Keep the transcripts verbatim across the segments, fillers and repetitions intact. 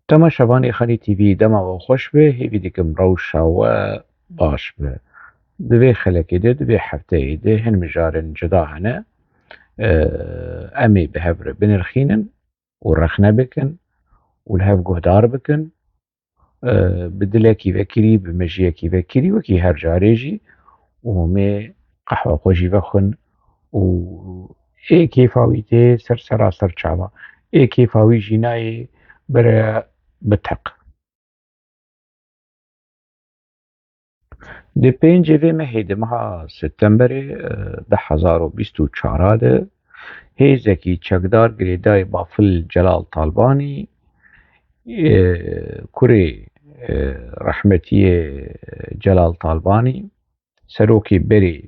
Temaşevanê Xalî T V, dema we xweş be, hêvî dikim rewşa we baş be. Di vê xelekê de, di vê hefteyê de hin mijarên cuda hene. Em ê bi hev re binirxînin û rexne bikin û li hev guhdar bikin. Bi dilekî vekirî, bi mejiyekî vekirî, wekî her carê jî û em ê qehwa xwe jî vexwin û ê kêfa wî tê ser sera ser çava. Ê kêfa wî jî nayê bere biteq. Di pêncê vê mehê, di meha Septemberê, eh, du hezar û bîst û çar de, hêzekî çekdar girêdayî Bafil Celal Talbanî, eh, kurê, eh, rehmetiyê Celal Talbanî, serokê berê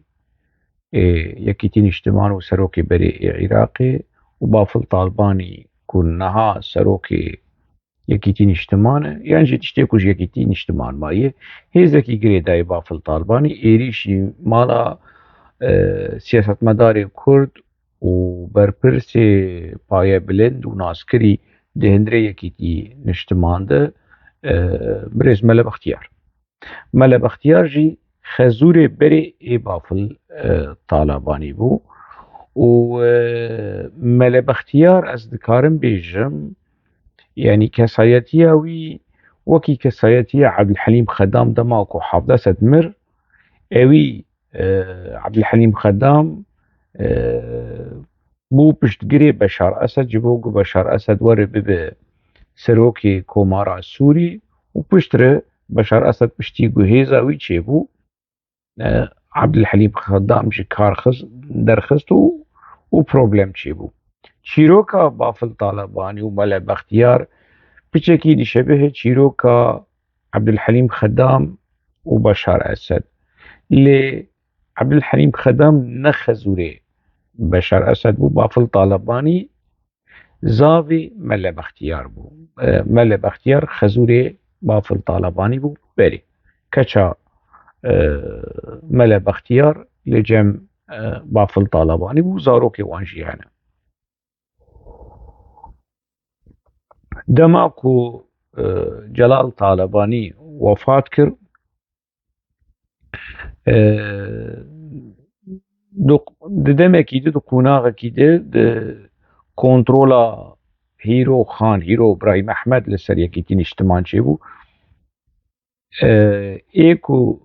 ê Yekîtî Niştiman û serokê berê ê Iraqê û Bafil Talbanî ku niha serokê Yekîtî Niştiman e, yan jî tiştê ku ji Yekîtî Niştiman maye, hêzekî girêdayî Bafil Talbanî êrîşî mala, e, siyasetmedarê Kurd û berpirsê payebilind û naskirî di hundirê Yekîtî Niştiman de, e, birêz Mele Bextiyar. Mele Bextiyar jî xezûrê berê ê Bafil, e, Talabanî bû û, e, Mele Bextiyar, ez dikarim bêjim, yanî kesayetiya wî wekî kesayetiya Ebdulhelîm Xedam dema ku hevdeh sed mir, ewî, e, Ebdulhelîm Xedam, e, bû piştgirê Beşar Esed, ji bo ku Beşar Esed were bibe serokê Komara Sûrî û piştre Beşar Esed piştî ku hêza wî çêbû, e, Ebdulhelîm Xedam ji kar xist, derxist û, û problem çêbû. Çîroka Bafil Talebanî û Mele Bextiyar piçekî dişebihe çîroka Ebdulhelîm Xedam û Beşar Esed. Lê Ebdulhelîm Xedam ne xezûrê Beşar Esed bû, Bafil Talebanî zavê Mele Bextiyar bû. E, Mele Bextiyar xezûrê Bafil Talebanî bû berê. Keça, e, Mele Bextiyar li cem, e, Bafil Talebanî bû, zarokê wan jî hene. Dema ku, e, Celal Talebanî wefat kir, e, di, di demekî de, di qonaxekî de, di kontrola Hîro Xan, Hîro Îbrahîm Ehmed li ser Yekîtî Niştiman çêbû. E, ê ku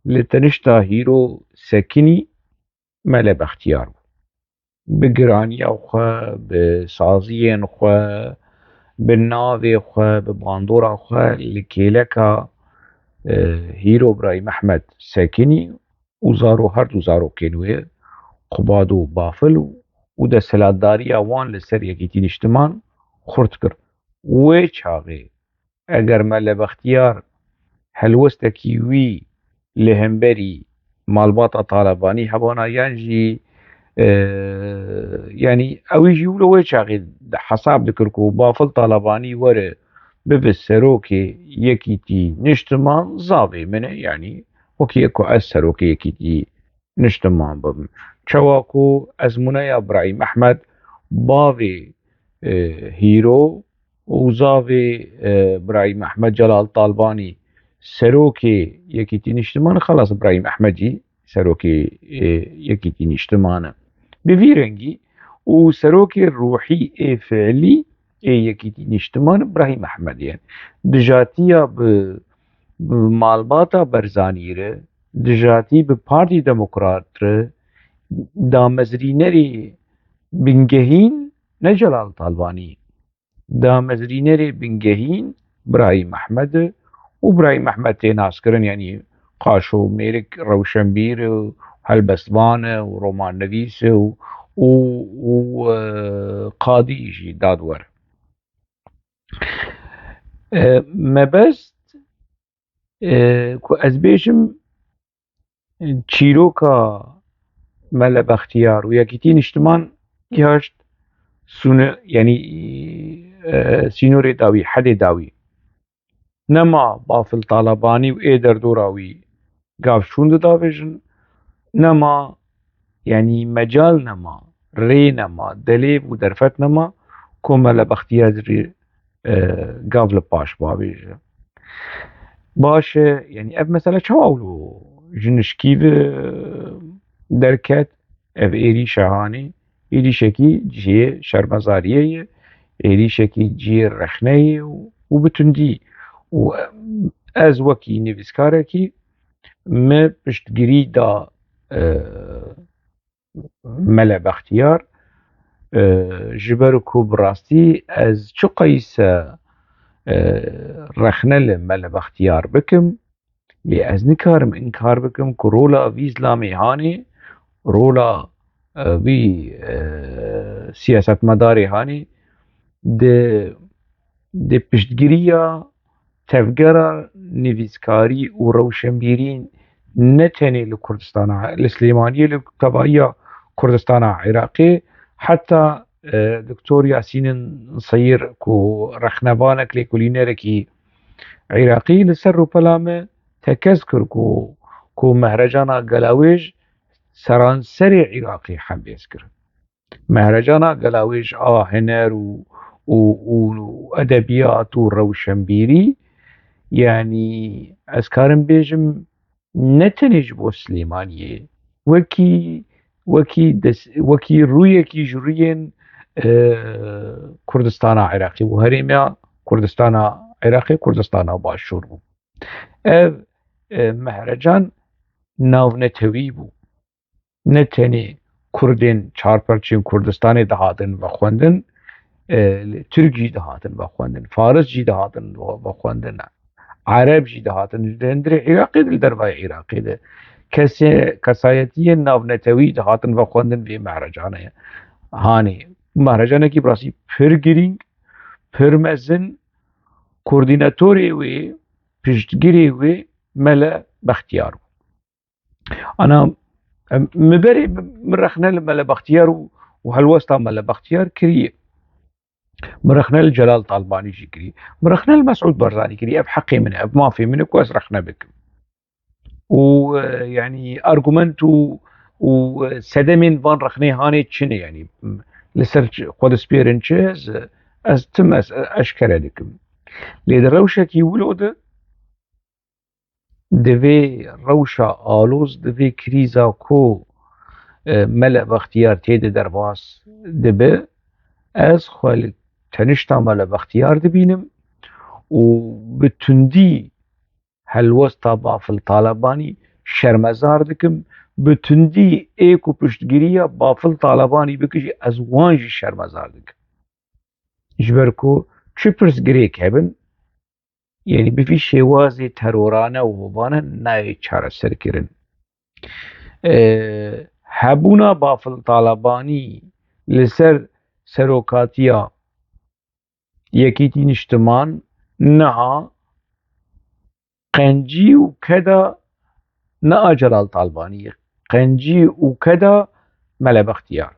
li tenişta Hîro sekinî, Mele Bextiyar bû. Bi giraniya xwe, bi saziyên xwe, bi navê xwe, bi bandora xwe li kêleka, e, Hîro Birahîm Ehmed sekinî û zaro, her du zarokên wê, Qubad û Bafil û, û desthilatdariya wan li ser Yekîtî Niştiman xurt kir. Wê çaxê eger Mele Bextiyar helwestekî wî li hemberî malbata Talebanî hebana, yan jî, e, yanî ewî jî wilo wê çaxê hesab dikir ku Bafil Talebanî were bibe serokê Yekîtî Niştiman, zavê min e, yanî wekî ku ez serokê Yekîtî Niştiman bim. Çawa ku ezmûneya Birahîm Ehmed, bavê, e, Hîro û zavê, e, Birahîm Ehmed, Celal Talbanî, serokê Yekîtî Niştiman, xelas Birahîm Ehmed jî serokê, e, Yekîtî Niştiman e. Bi vî rengî û serokê ruhî ê fiilî ê Yekîtî Niştiman Birahîm Ehmed e. Dijatiya bi, bi malbata Berzanî re, dijatî bi Partî Demokrat re, damezrînerê bingehîn ne Celal Talbanî, damezrînerê bingehîn Birahîm Ehmed e û Birahîm Ehmed tê naskirin, yanî qaşo mêrik, rewşenbîr û helbestvan e û romannivîs e û, û, û, e, qadî jî, dadwer. E, mebest, e, ku ez bêjim, çîroka Mele Bextiyar û Yekîtî Niştiman gihaşt sûne-, yanî, e, sînorê dawî, hedê dawî. Nema Bafil Talebanî û ê derdora wî gav şûn didavêjin, nema, yanî mecal nema, rê nema, delêv û derfet nema ku Mele Bextiyarî e, gav li paş bavêje. Baş e, yanî ev mesele çawa wilo ji nişkî ve derket? Ev êrîşa hanê, êrîşekî cihê şermezariyê ye, êrîşekî cihê rexneyê û, û bi tundî. Û ez wekî nivîskarekî me piştgirî da, e, Mele Bextiyar, e, ji ber ku bi rastî ez çi qeyse, e, rexne li Mele Bextiyar bikim, lê ez nikarim inkar bikim ku rola vî zilamê hanê, rola, e, vî, e, siyasetmedarê hanê di, di piştgiriya tevgera nivîskarî û rewşenbîrî ne tenê li Kurdistana, li Silêmaniyê, li tevahiya Kurdistana Iraqê, heta, e, Doktor Yasînin Seyir ku rexnevanek, lêkolînerekî Iraqî li ser rûpela me tekez kir ku, ku Mehrecana Gelawêj seranserê Iraqê hembêz kir. Mehrecana Gelawêj a huner û, û, û edebiyat û rewşenbîrî, yanî ez karim bêjim, ne tenê ji bo Silêmaniyê, wekî, wekî des-, wekî rûyekî ji rûyên, e, Kurdistana Iraqê û herêma Kurdistana Iraqê, Kurdistana Başûr bû. Ev, e, Mehrecan navnetewî bû. Ne tenê Kurdên çarperçên Kurdistanê dihatin vexwendin, e, Tirk jî dihatin vexwendin, Faris jî dihatin ve-, vexwendin, Ereb jî dihatin, li hundirê Iraqê de, li dervayê Iraqê de. Kesê, kesayetiyên navnetewî dihatin vexwendin vê Mehrecanê hanê. Mehrecanekî bi rastî pir girîng, pir mezin, koordînatorê wê, piştgirê wê Mele Bextiyar bû. Ana, em, min berê, min rexne li Mele Bextiyar û, û helwesta Mele Bextiyar kiriye. Min rexne li Celal Talbanî jî kiriye. Min rexne li Mesûd Barzanî kiriye. Ev heqê min e, ev mafê min e ku ez rexne bikim. Û, e, yanî argument û, û, e, sedemên van rexnê hanê çi ne, yanî, m, li ser çi, xwe dispêrin çi, ez, ez tim ez, e, eşkere dikim. Lê di rewşekî wilo de, di vê rewşa aloz, di vê krîza ku, e, Mele Bextiyar tê de derbas dibe, ez xwe li tenişta Mele Bextiyar dibînim û bi tundî helwesta Bafil Talebanî şermezar dikim, bi tundî ê ku piştgiriya Bafil Talebanî bike jî ez wan jî şermezar dikim. Ji ber ku çi pirsgirêk hebin, yanî bi vî şêwazê terorane û hovane nayê çareserkirin. E, hebûna Bafil Talebanî li ser serokatiya Yekîtî Niştiman niha qencî û keda ne a Celal Talbanî, qencî û keda Mele Bextiyar.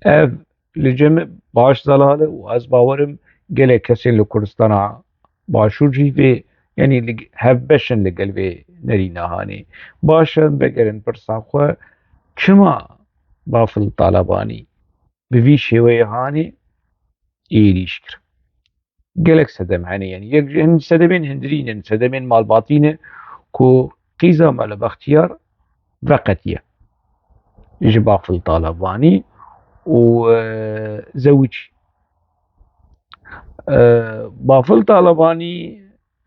Ev li cem baş zelal e û ez bawerim gelek kesên li Kurdistana Başûr jî vê, yanî li, hevbeş in li gel vê nerîna hanê. Baş e, vegerin pirsa xwe, çima Bafil Talebanî bi vî şêweyê hanê êrîş kir? Gelek sedem hene, yanî yek ji hin sedemên hundirî ne, sedemên malbatî ne ku qîza Mele Bextiyar veqetiye ji Bafil Talebanî û, e, zewicî. E, Bafil Talebanî,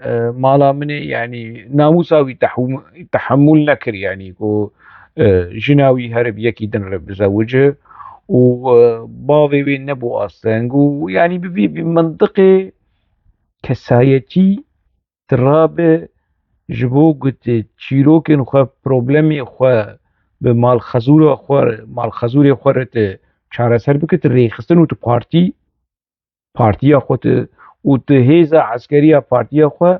e, mala min e, yanî namûsa wî tehûm-, tehemûl nekir, yanî ku, e, jina wî here bi yekî din re bizewice û, e, bavê wê nebû asteng û, yanî bi vî, bi mintiqê kesayetî tu rabe ji bo ku tu çîrokên xwe, problemê xwe bi malxezûra xwe, malxezûrê xwe re tu çareser bike, tu rêxistin û tu partî, partiya xwe tu, û tu hêza eskeriya partiya xwe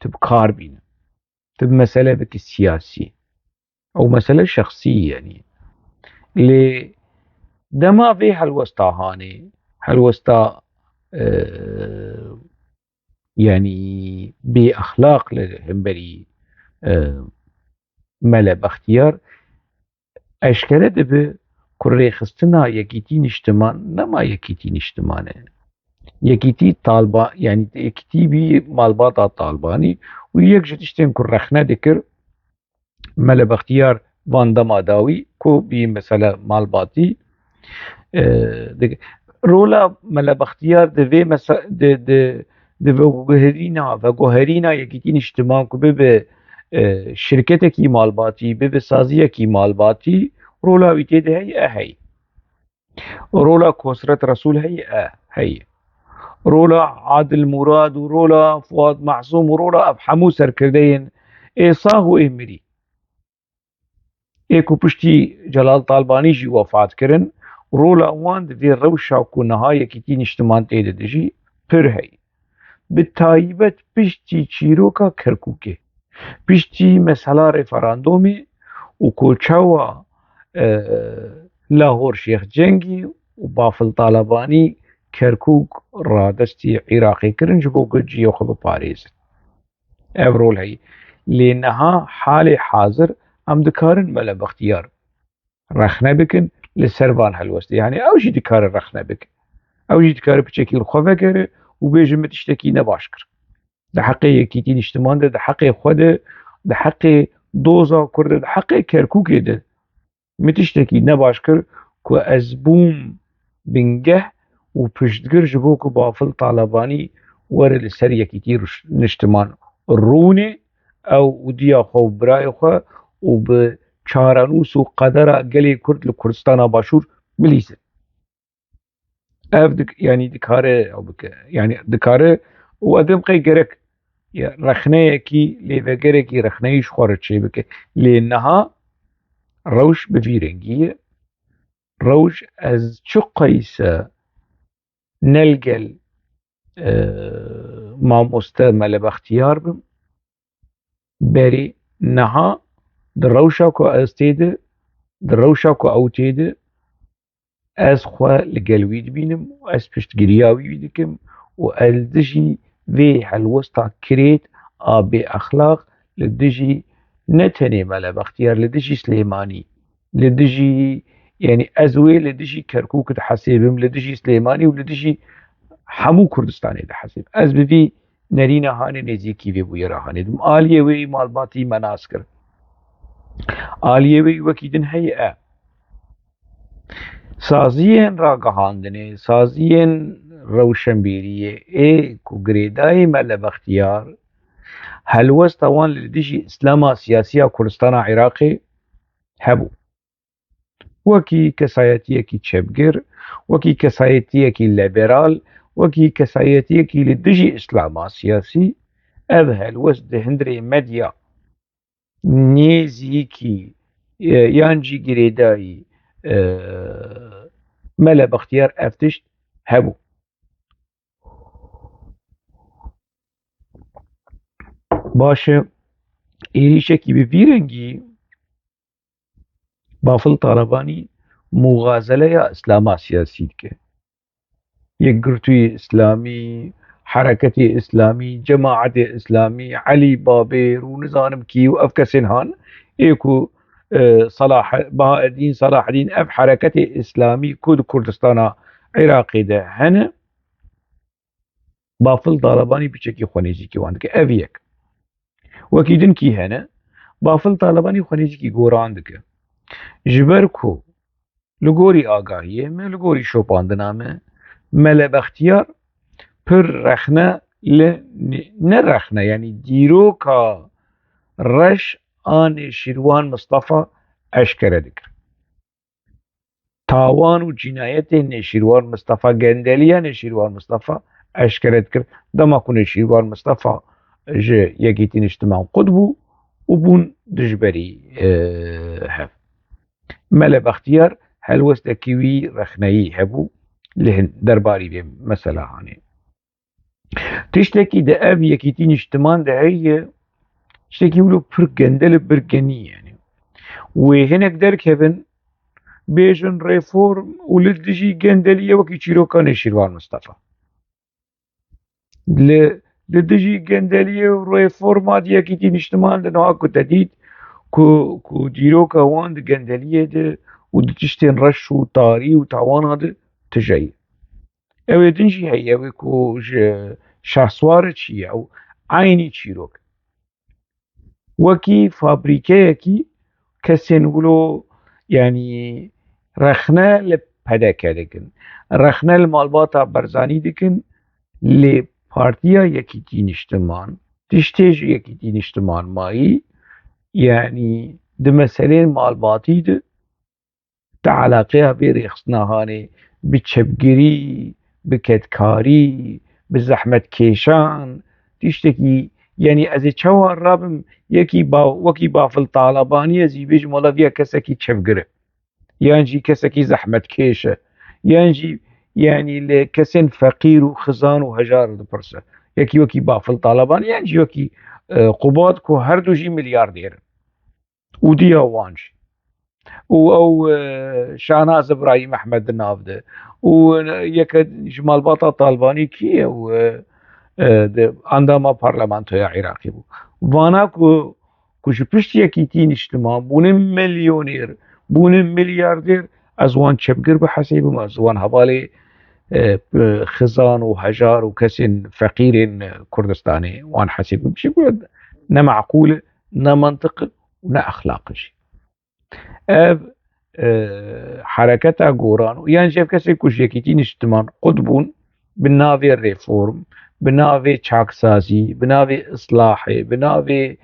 tu bi kar bîne. Tu bi mesele bike siyasî. Ew mesele şexsî ye, yanî. Lê dema vê helwesta hanê, helwesta, e, yanî bêexlaq li hemberî, e, Mele Bextiyar, eşkere dibe ku rêxistina Yekîtî Niştiman nema Yekîtî Niştiman e. Yekîtî Talba, yanî Yekîtî bî malbata Talbanî û yek ji tiştên ku rexne dikir, Mele Bextiyar van dema dawî ku bî mesela malbatî, e, di, rola Mele Bextiyar di vê mesa-, di, di, di veguherîna, veguherîna Yekîtî Niştiman ku bibe, e, şirketekî malbatî, bibe saziyekî malbatî, rola wî tê de heye, e, heye. Rola Kosret Resûl heye, e, heye. Rola Adil Murad û rola Fuad Mahsûm û rola ev hemû serkirdeyên ê sax û ê mirî, ê ku piştî Celal Talbanî jî wefat kirin, rola wan di vê rewşa ku niha Yekîtî Niştiman tê de dijî pir heye. Bi taybet piştî çîroka Kerkûkê, piştî mesela referandûmê û ku çawa, e, Lahor Şêx Cengî û Bafil Talebanî Kerkûk radestî Iraqê kirin ji bo ku cihê xwe biparêzin. Ev rol heye. Lê niha halê hazir em dikarin Mele Bextiyar rexne bikin li ser van helwestê. Yanî ew jî dikare rexne bike. Ew jî dikare piçekî li xwe vegere û bêje min tiştekî ne baş kir. Di heqê Yekîtî Niştiman de, di heqê xwe de, di heqê doza Kurd de, di heqê Kerkûkê de min tiştekî ne baş kir ku ez bûm bingeh û piştgir ji bo ku Bafil Talebanî were li ser Yekîtî Ruş-, Niştiman rûnê, ew û diya xwe û birayê xwe û bi çarenûs û qedera gelê Kurd li Kurdistana Başûr bilîzin. Ev dik-, yanî dikare ew bike. Yanî dikare û ev ê qey gerek, ya, rexneyekî, lêvegerekî rexneyî ji xwe re çêbike. Lê niha rewş bi vî rengî ye. Rewş ez çi qeyse ne li gel, e, mamoste Mele Bextiyar bim. Berî niha di rewşa ku ez tê de, di rewşa ku ew tê de, ez xwe li gel wî dibînim û ez piştgiriya wî dikim û ez li dijî vê helwesta kirêt a bêexlaq, li dijî ne tenê Mele Bextiyar, li dijî Silêmanî, li dijî, yanî ez wê li dijî Kerkûk dihesêbim, li dijî Silêmanî û li dijî hemû Kurdistanê dihesêbim. Ez bi vî nerîna hanê nêzîkî vê bûyera hanê didim. Aliyê wê malbatî me nas kir. Aliyê wê wekî din heye e. Saziyên ragihandinê, saziyên rewşenbîriyê ê ku girêdayî Mele Bextiyar, helwesta wan li dijî Îslama siyasî ya Kurdistana Iraqê hebû. Wekî kesayetiyekî çepgir, wekî kesayetiyekî liberal, wekî kesayetiyekî li dijî Îslama siyasî, ev helwest di hundirê medya nêzîkî, e, yan jî girêdayî, e, Mele Bextiyar ev tişt hebû. Baş e, êrîşekî bi vî rengî Bafil Talebanî muxazeleya Îslama siyasî dike. Yekgirtûyê Îslamî, Hereketê Îslamî, Cemaetê Îslamî, Elî Babêr û nizanim kî û ev kesên han ê ku, e, Salah-, Bahaeddîn Salaheddîn, ev Hereketê Îslamî ku di Kurdistana Iraqê de hene, Bafil Talebanî piçekî xwenêzîkî wan dike. Ev yek. Wekî din kî hene, Bafil Talebanî xwenêzîkî goran dike. Ji ber ku li gorî agahiyê me, li gorî şopandina me, Mele Bextiyar pir rexne li, ne rexne, yanî dîroka reş a Nêşîrwan Mistefa eşkere dikir. Tawan û cînayetên Nêşîrwan Mistefa, gendeliya Nêşîrwan Mistefa eşkere dikir. Dema ku Nêşîrwan Mistefa ji Yekîtî Niştiman qut bû û bûn dijberî, e, hev. Mele Bextiyar helwestekî wî rexneyî hebû li hin-, derbarî vê mesela hanê. Tiştekî di ev Yekîtî Niştiman de heye, tiştekî wilo pir gendel û pir genî, yanî. Wê hinek derkevin, bêjin reform û li dijî gendeliyê wekî çîroka Nêşîrvan Mistefa. Li, li dijî gendeliyê û reforma di Yekîtî Niştiman de niha ku te dît ku, ku dîroka wan di gendeliyê de û di tiştên reş û tarî û tawana de tije ye. Ew ê din jî heye, ew ê ku ji Şahswar çi ye, ew eynî çîrok. Wekî fabrîkeyekî kesên wilo, yanî rexne li P D K dikin, rexne li malbata Barzanî dikin, lê Partiya Yekîtî Niştiman, tiştê ji Yekîtî Niştiman mayî, yanî di meselên malbatî de di eleqeya vê rêxistina hanê bi çepgirî, bi kedkarî, bi zehmetkêşan, tiştekî, yanî ez ê çawa rabim, yekî ba-, wekî Bafil Talabanî ez jî bêjim, wela viya kesekî çepgir e, yan jî kesekî zehmetkêş e, yan jî, yanî li kesên feqîr û xizan û hejar dipirse. Yekî wekî Bafil Talabanî, yan jî wekî, e, Qubat ku her du jî milyardêr in. Û diya wan jî. Û ew, e, Şahnaz Îbrahîm Ehmed di nav de. Û, e, yeke ji malbata Talbanî kî ye? Û, e, e, di endama parlamentoya Iraqê bû. Vana ku, ku ji pişt Yekîtî Niştiman bûne milyonêr, bûne milyardêr, ez wan çepgir bihesibim, ez wan hevalê, e, xizan û hejar û kesên feqîrên Kurdistanê wan hesibim. Ji ku ne meqûl e, ne mantiq e û ne exlaq e jî. Ev, e, hereketa goran û yan jî ev kesê ku ji Yekîtî Niştiman qut bûn, bi navê reform, bi navê çaksazî, bi navê islahê, bi navê,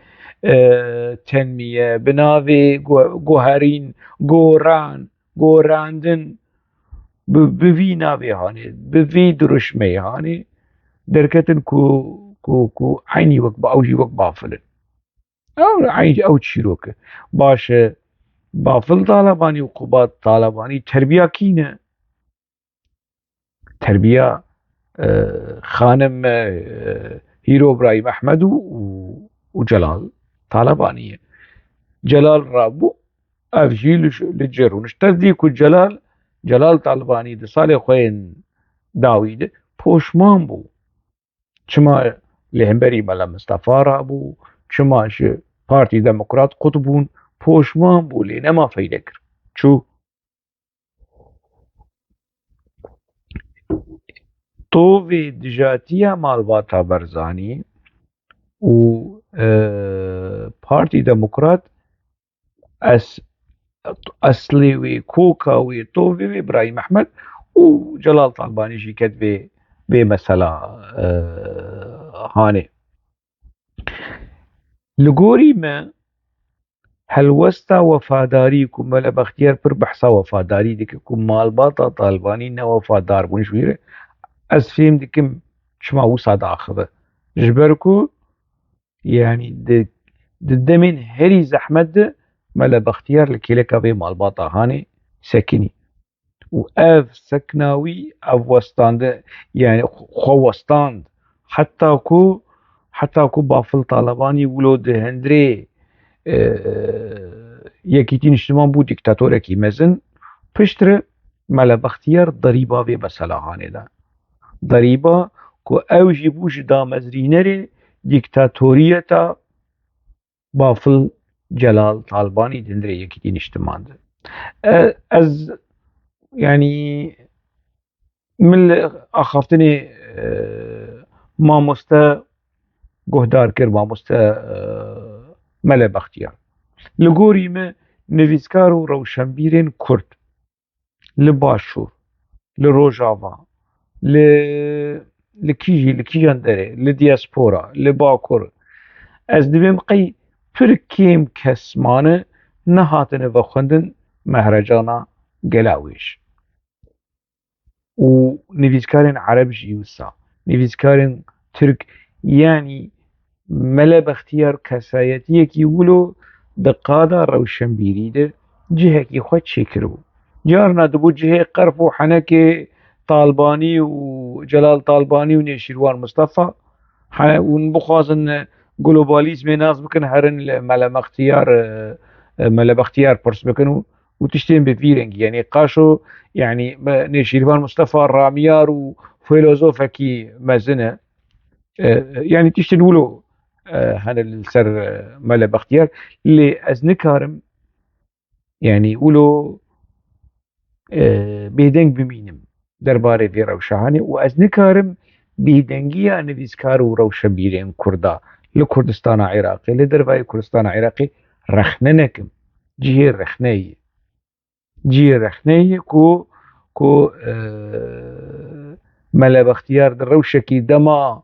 e, tenmiye, bi navê gu-, guherîn, goran, gorandin, bi, bi vî navê hanê, bi vî diruşmeyê hanê derketin ku, ku, ku eynî wek ba-, ew jî wek Bafil in. Ew, eyn-, ew çîrok e. Baş e, Bafil Talabanî û Qubat Talabanî terbiya kî ne? Terbiya, e, xanim, e, Hîro Îbrahîm Ehmed û, û, û Celal Talabanî ye. Celal rabû, ev jî li, li cê rûnişt. Te dî ku Celal, Celal Talabanî di salê xwe yên dawî de poşman bû. Çima li hemberî Mela Mistefa rabû, çima ji Partî Demokrat qut bûn, poşman bû, lê nema feyde kir. Çû. Tovê dijatiya malbata Barzanî û, e, Partî Demokrat es-, eslê wê, koka wê, tovê wê Birahîm Ehmed û Celal Talbanî jî ket vê, vê mesela, e, hanê. Li gorî me, helwesta wefadarî ku Mele Bextiyar pir behsa wefadarî dike, ku malbata Talbanî ne wefadar bûn ji wî re, ez fêm dikim çima wisa diaxive. Ji ber ku, yanî di, di demên herî zehmet de Mele Bextiyar li kêleka vê malbata hanê sekinî. Û ev sekna wî, ev westande, yanî xwe westand. Heta ku, heta ku Bafil Talabanî wilo di hundirê, e, Yekîtî Niştiman bû dîktatorekî mezin, piştre Mele Bextiyar derîba vê mesela hanê da. Derîba ku ew jî bû ji damezrînerê dîktatoriyeta Bafil Celal Talbanî di hundirê Yekîtî Niştiman de. E, ez, yanî, min li axaftinê, e, mamoste guhdar kir, mamoste, e, Mele Bextiyar. Li gorî me nivîskar û rewşenbîrên Kurd li Başûr, li Rojava, li, li kîjî, li kîjan derê, li diaspora, li Bakur. Ez dibêm qey pir kêm kes mane nehatine vexwendin Mehrecana Gelawêj. Û nivîskarên Ereb jî wisa, nivîskarên Tirk, yanî Mele Bextiyar kesayetiyekî wilo di qada rewşenbîrî de cihekî xwe çêkiribû. Carna dibû cihê qerf û henekê Talbanî û Celal Talbanî û Nêşîrwan Mistefa. He, hûn bixwazin globalîzmê nas bikin, herin li Mele Bextiyar, e, e, Mele Bextiyar pirs bikin û, û tiştên bi vî rengî. Yanî qaşo, yanî me-, Nêşîrvan Mistefa ramyar û filozofekî mezin e. E, yanî tiştên wilo, e, hene li ser, e, Mele Bextiyar. Lê ez nikarim, yanî wilo, e, bêdeng bimînim. derbarê vê rewşa hanê û ez nikarim bêdengiya nivîskar û rewşenbîrên Kurda li Kurdistana Iraqê, li dervayê Kurdistana Iraqê rexne nekim. Cihê rexneyê. Cihê rexneyê ku, ku, e, Mele Bextiyar di rewşekî dema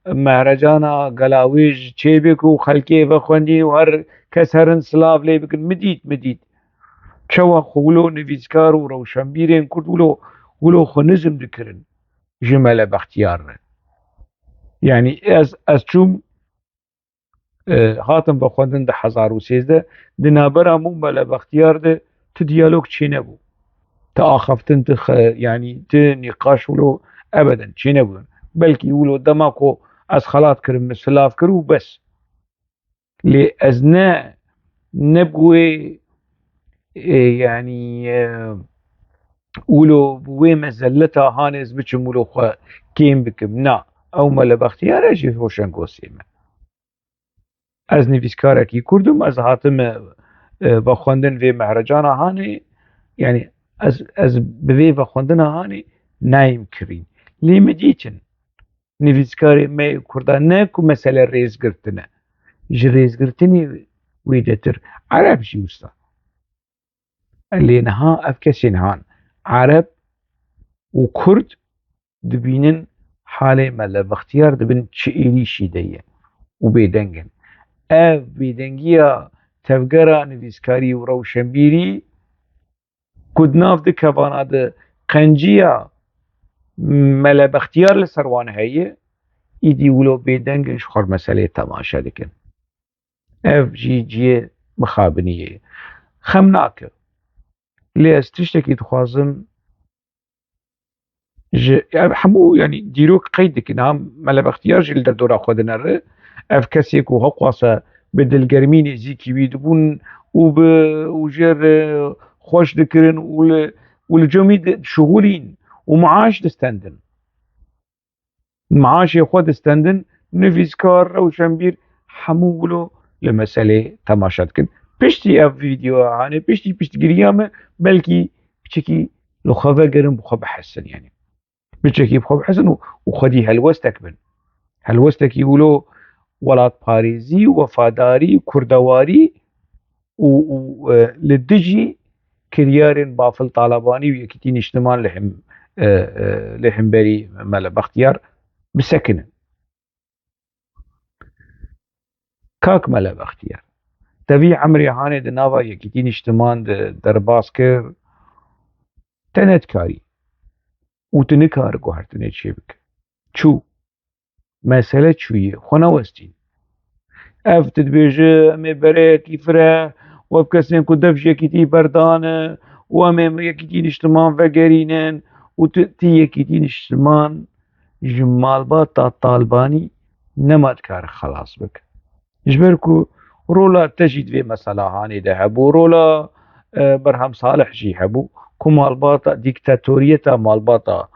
mehrecana gelawêj çêbik û xelkê vexwendî û her kes herin silav lê bikin. Min dît, min dît. Çawa xwe wilo nivîskar û rewşenbîrên Kurd wilo, wilo xwe nizm dikirin ji Mele Bextiyar re. Yanî ez, ez çûm, e, hatim vexwendin du hezar û sêzdeh, di navbera min û Mele Bextiyar de tu diyalog çênebû. Tu axaftin, tu xe-, yanî tu nîqaş wilo ebeden çênebûn. Belkî wilo dema ku ez xelat kirim, min silav kir û bes. Lê ez ne, ne bi wê, e, yanî, e, wilo bi wê mezelleta hanê ez biçim wilo xwe kêm bikim. Na, ew Mele Bextiyar e jî hoşengosê me. Ez nivîskarekî Kurd im, ez hatime, e, vexwendin vê mehrecana hanê, yanî ez, ez bi vê vexwendina hanê nayêm kirîn. Lê min dîtin, nivîskarê me yê Kurda ne ku mesele rêzgirtin e. Ji rêzgirtinê wêdetir Ereb jî wisa. Lê niha ev kesên han, Ereb û Kurd, dibînin halê Mele Bextiyar dibin çi êrîşî de ye û bêdeng in. Ev bêdengiya tevgera nivîskarî û rewşenbîrî ku di nav du kevana de qenciya Mele Bextiyar li ser wan heye, îdî wilo bêdeng in, ji xwe meseleyê temaşe dikin. Ev jî cihê mixabiniyê ye. Xem nake. Lê ez tiştekî dixwazim ji, ev hemû, yanî dîrok qeyd dikin. Ha, Mele Bextiyar jî li derdora xwe dinere. Ev kesê ku hewqasa bi dilgermî nêzîkî wî dibûn û bi, û jê re xweş dikirin û li, û li cem wî dişixulîn û maaş distendin. Maaşê xwe distendin, nivîskar, rewşenbîr, hemû wilo li meselê temaşe dikin. Piştî ev vîdeoya hanê, piştî piştgiriya me, belkî piçekî li xwe vegerin, bi xwe bihesin, yanî. Piçekî bi xwe bihesin û, û xwedî helwestek bin. Helwestekî wilo welatparêzî, wefadarî, kurdewarî û, û, e, li dijî kiryarên Bafil Talebanî û Yekîtî Nîştiman li him-, e, e, li hemberî Mele Bextiyar bisekinin. Kak Mele Bextiyar, te vî emrê hanê di nava Yekîtî Nîştiman de derbas kir, te nedikarî û tu nikare guhertinê çêbike. Çû. Mesele çûyî, xwe newestîn. Ev tu dibêje, em ê bereyekî fireh û ev kesên ku dev ji Yekîtî berdane û em ê Yekîtî Nîştiman vegerînin û tu, tu Yekîtî Nîştiman ji malbata Talbanî nema dikare xelas bike. Ji ber ku rola te jî di vê mesela hanê de hebû, rola, e, Berhem Salih jî hebû, ku malbata, dîktatoriyeta malbata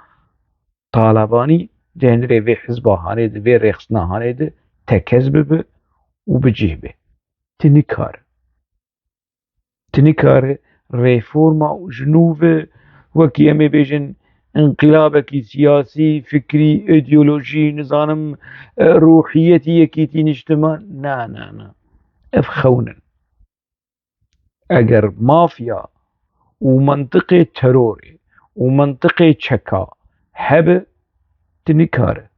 Talebanî di hundirê vê hizba hanê de, vê rêxistina hanê de tekez bibe û bi cih be. Tu nikare. Tu nikare reforma û ji nû ve wekî em ê bêjin înqilabekî siyasî, fikrî, îdeolojî, nizanim, e, ruhiyetî Yekîtî Nîştiman. Na, na, na. Ev xewn in. Eger mafya û mentiqê terorê û mentiqê çeka hebe, tu nikare.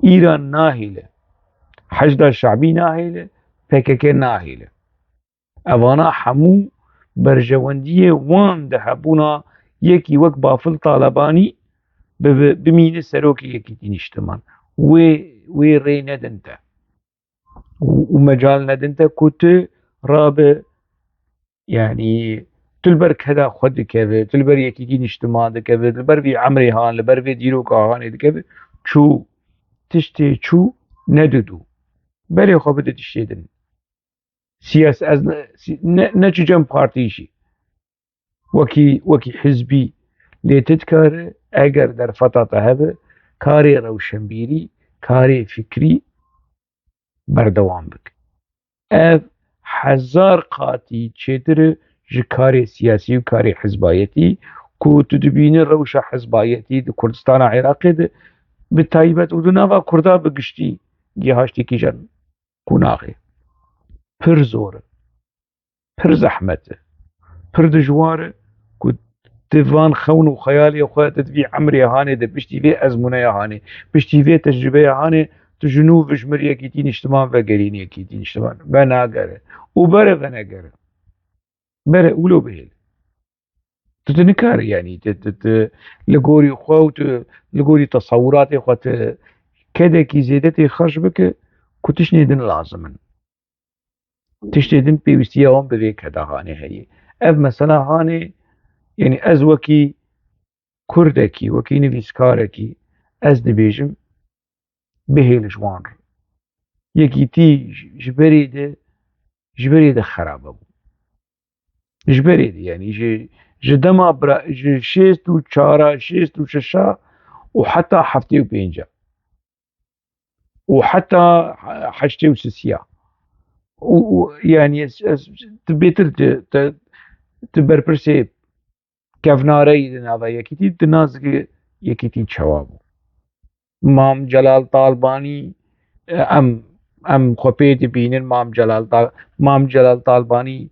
Îran nahêle. Heşda Şabî nahêle, P K K nahêle. Evana hemû berjewendiyê wan di hebûna yekî wek Bafil Talebanî bibe, bimîne serokê Yekîtî Nîştiman. Wê, wê rê nedin te. Û, û mecal nedin te ku tu rabe, yanî tu li ber keda xwe dikeve, tu li ber Yekîtî Nîştiman dikeve, tu li ber vî emrê han, li ber vê dîroka hanê dikeve, çû, tiştê çû nedidû. Berê xwe bide tiştê din. Siyas-, ez ne, si-, ne, neçû cem partî jî. Wekî, wekî hizbî lê tu dikare, eger derfeta te hebe, karê rewşenbîrî, karê fikrî berdewam bike. Ev hezar qatî çêtir e ji karê siyasî û karê hizbayetî ku tu dibînî rewşa hizbayetî di Kurdistana Iraqê de bi taybet û di nava Kurda bi giştî gihaştî kîjan qunaxê. Pir zor e. Pir zehmet e. Pir dijwar e ku di van xewn û xeyalê xwe, di vî emrê hanê de, piştî vê ezmûneya hanê, piştî vê tecrûbeya hanê, tu ji nû vijmir yekîtî niştiman, vegerîn yekîtî niştiman, venagere û bere venegere. Bere ûlo bihêl. Tu, tu nikare, yanî, tu, tu, tu li gorî xwe û tu li gorî tesewuratê xwe tu kedekî zêde tê xerc bike ku tiştê din lazim in. Tiştê din pêwîstiya wan bi vê keda hanê heye. Ev mesela hanê, yanî ez wekî Kurdekî, wekî nivîskarekî, ez dibêjim, bihêl ji wan re. Yekîtî ji, ji berê de, ji berê de xerabe bû. Ji berê de, yanî ji, ji dema bira, ji şêst û çar a, şêst û şeş a û heta heftê û pênc a û heta heştê û sisiya. Û, û, yanî ez, ez, tu bêtir tu, tu, tu berpirsê kevnareyî di nava yekîtî, tu nazikî yekîtî çawa bû. Mam Celal Talbanî, e, em, em xwe pê dibînin, Mam Celal Tal-, Mam Celal Talbanî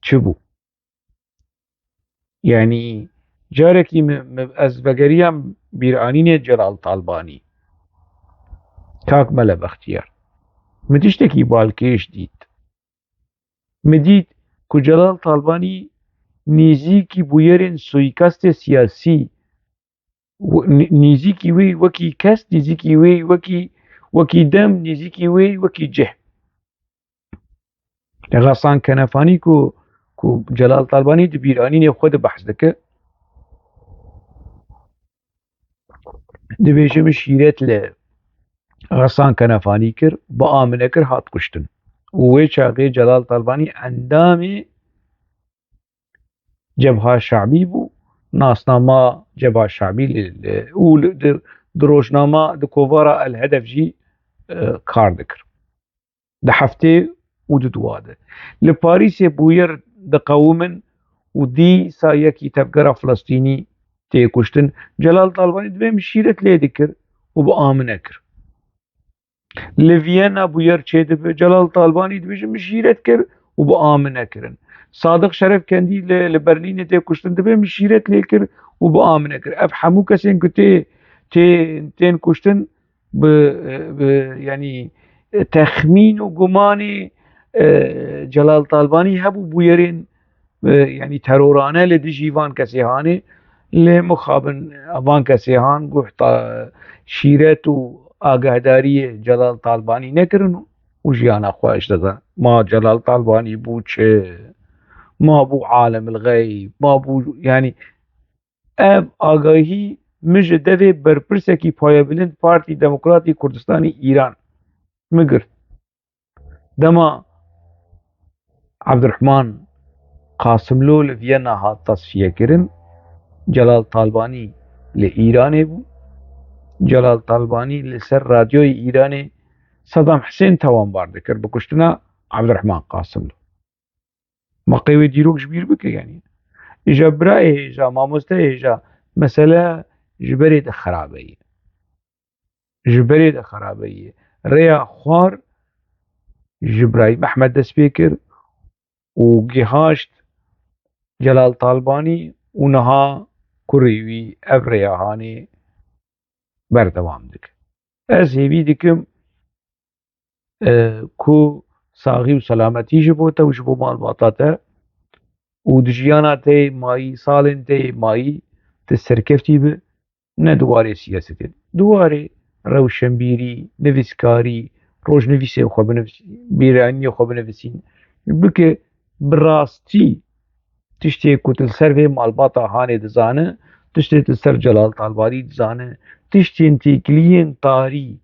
çi bû? Yanî carekî min, min, ez vegeriyam bîranînê Celal Talbanî. Kak Mele Bextiyar. Min tiştekî balkêş dît. Min dît ku Celal Talbanî nêzîkî bûyerên suîkastê siyasî, w-, nê-, nêzîkî wê wekî kes, nêzîkî wê wekî, wekî dem, nêzîkî wê wekî cih. Xesan Kenefanî ku, ku Celal Talbanî di bîranînê xwe de behs dike, dibêje min şîret li Xesan Kenefanî kir, bi a min nekir, hat kuştin. Û wê çaxê Celal Talbanî endamê Cebha Şabî bû, nasnama Cebha Şabî li, li, û li, di, di rojnama, di kovara El Hedef jî, e, kar dikir. Di heftê û di dua de. Li Parîsê bûyer diqewimin û dîsa yekî tevgera Filistînî tê kuştin. Celal Talbanî divê min şîret lê dikir û bi a min nekir. Li Viyena bûyer çêdibe. Celal Talbanî dibêje min şîret kir û bi a min nekirin. Sadiq Şerefkendî li, li Berlînê tê kuştin, dibê min şîret lê kir û bi a min nekir. Ev hemû kesên ku tê, tê, tên kuştin bi, bi, yanî, texmîn û gumanê, e, Celal Talbanî hebû bûyerên, e, yanî terorane li dijî van kesê hanê, lê mixabin van kesê han guh ta şîret û agahdariyê Celal Talbanî nekirin û jiyana xwe ji dest dan. Ma Celal Talbanî bû çi? Ma bû alemil xeyb, ma bû, yanî, ev agahî min ji devê berpirsekî payebilind Partî Demokratî Kurdistanî Îran min girt. Dema Abdurrahman Qasimlo li Viyena hat tasfiyekirin, Celal Talbanî li Îranê bû. Celal Talbanî li ser radyoyê Îranê Saddam Husên tawanbar dikir bi kuştina Abdurrahman Qasimlo. Ma qey wê dîrok ji bîr bike, yanî. Îja birayê hêja, mamosteyê hêja, mesele ji berê de xerabe ye. Ji berê de xerabe ye. Rêya xwar ji Birayî Mehmed dest pê kir û gihaşt Celal Talbanî û niha kurê wî ev rêya hanê berdewam dike. Ez hêvî dikim, e, ku saxî û selametî ji bo te û ji bo malbata te û di jiyana te yê mayî, salên te yê mayî, tu serkeftî bi, ne di warê siyasetê, di warê rewşenbîrî, nivîskarî, rojnivîsê xwe binivîsî, bîraniyê xwe binivîsîn, bike bi rastî tiştê ku tu li ser vê malbata hanê dizane, tiştê tu li ser Celal Talbanî dizane, tiştên têkiliyên tarî,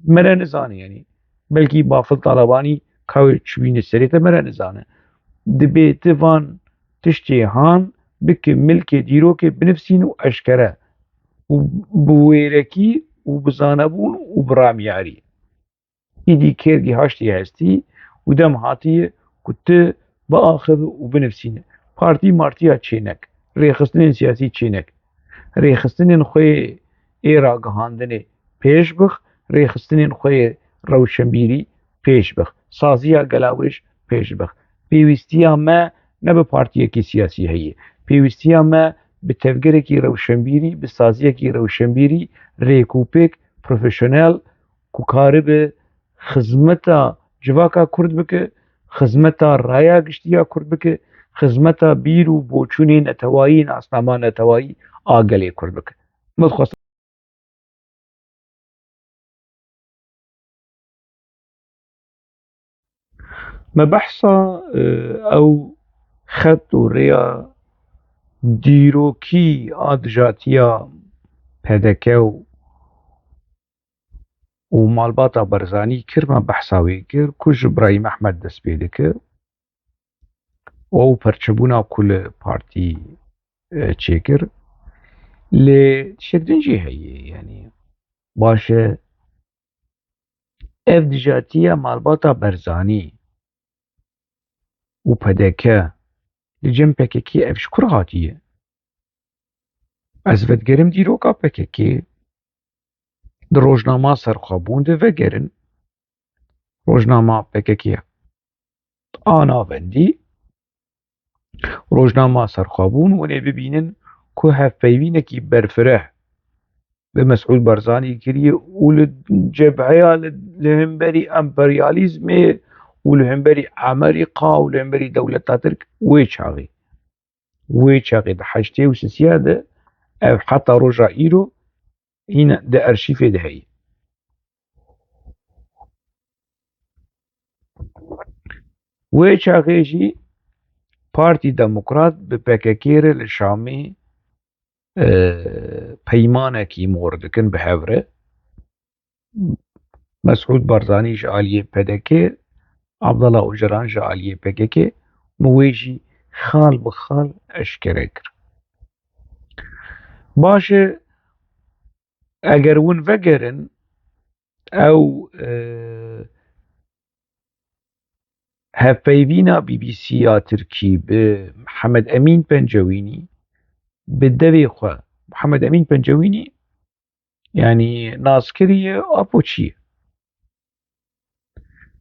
me re nizane, yanî belkî Bafil Talebanî ka wê çûbîne serê te, me re nizane. Dibê tu van tiştê han bike milkê dîrokê, binivîsîn û eşkere û bi wêrekî û bi zanebûn û bi ramyarî. Îdî kêr gihaştî hestî û dem hatiye ku tu biaxive û binivîsîne. Partî martiya çênek. rêxistinên siyasî çêneke. Rêxistinên xwe yê ragihandinê pêş bix, rêxistinên xwe yê rewşenbîrî pêş bix. Saziya gelawêj pêş bix. Pêwîstiya me ne bi partiyekî siyasî heye. Pêwîstiya me bi tevgerekî rewşenbîrî, bi saziyekî rewşenbîrî, rêkûpêk, profesyonel, ku karibe xizmeta civaka Kurd bike, xizmeta raya giştî ya Kurd bike, xizmeta bîr û boçûnê netewayî, nasnama netewayî a gelê Kurd bike. Min dixwest Me behsa, e, ew xet û rêya dîrokî a dijatiya P D K û, û malbata Barzanî kir, me behsa wê kir, ku ji Birahîm Ehmed dest pê dike û ew perçebûna ku li partî, e, çêkir. Lê tiştek din jî heye, yanî baş e, ev dijatiya malbata Barzanî û P D K li cem P K K ev ji kur hatiye? Ez vedigerim dîroka P K K di rojnama serxwebûn de vegerin. Rojnama P K K a navendî, rojnama serxwebûn, hûn ê bibînin ku hevpeyvînekî berfireh bi Mesûd Barzanî kiriye û li cebheya li, li hemberî emperyalîzmê û li hemberî Amerîka û li hemberî dewleta Tirk wê çaxê, wê çaxê di heştê û sisiya de ev heta roja îro hîn di arşîfê de heye. Wê çaxê jî Partî Demokrat bi P K K re li Şamê, e, peymanekî mor dikin bi hev re. Mesûd Barzanî ji aliyê P D K, Abdullah Ocalan ji aliyê P K K, min wê jî xal bi xal eşkere kir. Baş e, eger hûn vegerin, ew, e, hevpeyvîna B B C ya Tirkî bi Mihemed Emîn Pencewînî, bi devê xwe, Mihemed Emîn Pencewînî, yanî naskirî ye, Apoçî ye.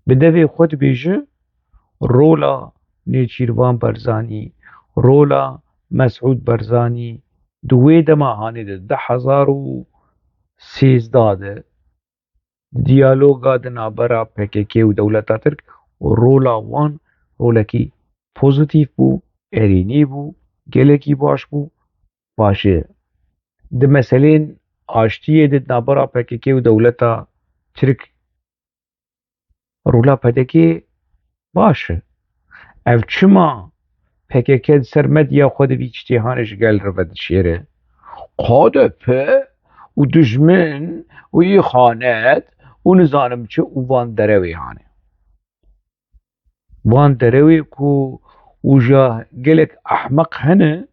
Bi devê xwe dibêje, rola Nêçîrvan Barzanî, rola Mesûd Barzanî di wê dema hanê de, di du hezar û sêzdeh de, diyaloga di navbera P K K û dewleta Tirk, rola wan rolekî pozîtîf bû, erênî bû, gelekî baş bû. Baş e, di meselên aştiyê de di navbera P K K û dewleta Tirk, rola P D K baş e. Ev çima P K K di ser medya xwe de vî tiştê hane ji gel re vedişêre? K D P û dijmin û îxanet û nizanim çi û van derewê hane. Van derewê ku û ja gelek ehmeq hene,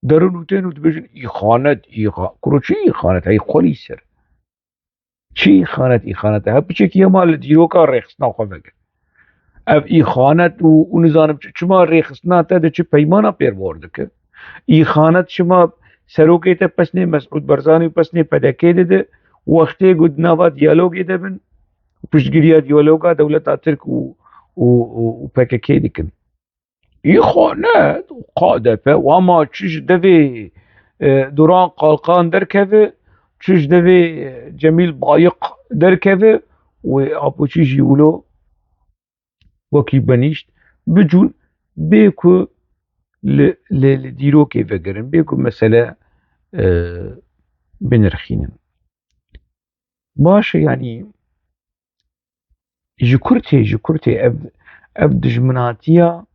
derin û tên û dibêjin îxanet, îxa-, kuro çi îxanet, hey xwelî ser. Çi îxanet, îxanet e? Hep piçekî hema li dîroka rêxistina xwe veke. Ev îxanet û, û nizanim çi, çima rêxistina te de çi peymana pêrbor dike? Îxanet çima serokê te pesnê Mesûd Barzanî û pesnê P D K de de wextê ku di nava diyalogê de bin, piştgiriya diyaloga dewleta Tirk û, û, û, û P K K dikin? Îxanet û K D P, wama çi ji devê, e, Duran Kalkan derkeve, çi ji devê, e, Cemîl Bayik derkeve, wê Apoçî jî wilo wekî benîşt, bicûn, bê ku li, li, li dîrokê vegerin, bê ku mesele, e, binirxînin. Baş e, yanî ji kur tê, ji kur tê ev, ev dijminatiya